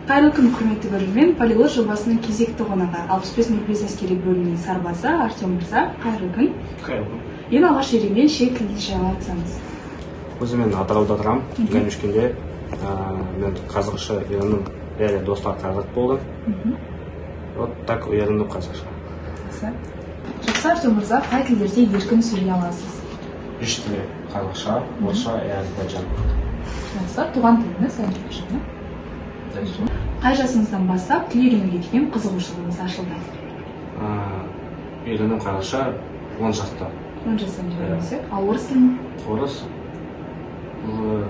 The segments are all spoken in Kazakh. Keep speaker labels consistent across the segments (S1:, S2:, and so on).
S1: Қайырлы күн, құрметті көрермен! «Полиглот» жобасының кезекті қонағы – 6505 әскери бөлімінің сарбазы Артем мырза. Қайырлы күн!
S2: Қайырлы күн!
S1: Ең алғаш үйренген шет тілі жайлы айтсаңыз.
S2: Өзім мен Атырауда тұрамын, Ганюшкинде. Мен қазақша үйрендім, бәрі достар қазақ болды. Вот так үйрендім қазақша.
S1: Жақсы, жақсы. Артем мырза, қай тілдерде еркін сөйлей аласыз?
S2: Үш тіл: қазақша, орысша и әзербайжан.
S1: Жақсы. Туған тіліңіз әзербайжан, иә?
S2: Дәл сол.
S1: Қай жасыңыздан бастап тіл үйренуге деген қызығушылығыңыз ашылды?
S2: Үйрендім қазақша 10 жаста.
S1: 10 жастан үйрендіңіз, иә? Ал орыс тілін?
S2: Орыс уже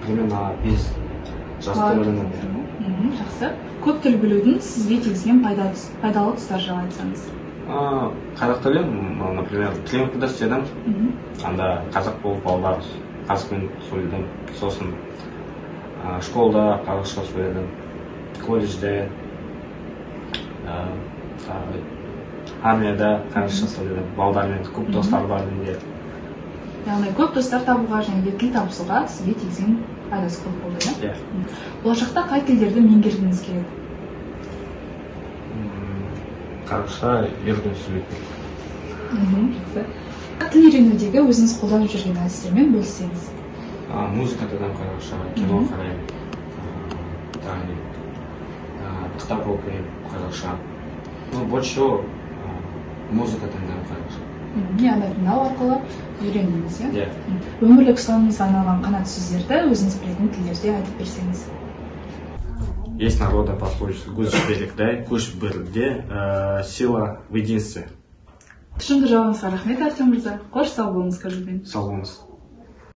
S2: примерно 5 жаста үйрендім.
S1: Жақсы. Көп тіл білудің сізге тигізген пайдалы тұстары жайлы айтсаңыз.
S2: Қазақ тілі, например, тренингте істедім. Анда қазақ болып, балалар қазақпен сөйледім. Сосын школда қазақша сөйледім, колледжде, тағы армияда қазақша сөйледім балдармен. Көп достар бар менде.
S1: Яғни көп достар табуға және де тіл табысуға сізге тигізген пайдасы көп болды, иә?
S2: Иә.
S1: Болашақта қай тілдерді меңгергіңіз келеді?
S2: Қазақша еркін сөйлейтін.
S1: Жақсы. Тіл үйренудегі өзіңіз қолданып жүрген әдістермен бөліссеңіз.
S2: Музыка тыңдаймын қазақша, кино қараймын, тағы не, кітап оқимын қазақша. Ну, больше всего музыка тыңдаймын қазақша.
S1: Яғни тыңдау арқылы үйрендіңіз, иә?
S2: Иә.
S1: Өмірлік ұстанымыңызға айналған қанат сөздерді өзіңіз білетін тілдерде айтып берсеңіз.
S2: Есть народная пословица: «Күш бірлікте, күш бірде, сила в единстве».
S1: Тұшымды жауабыңызға рахмет, Артем мырза. Қош, сау болыңыз, көрермен.
S2: Сау болыңыз.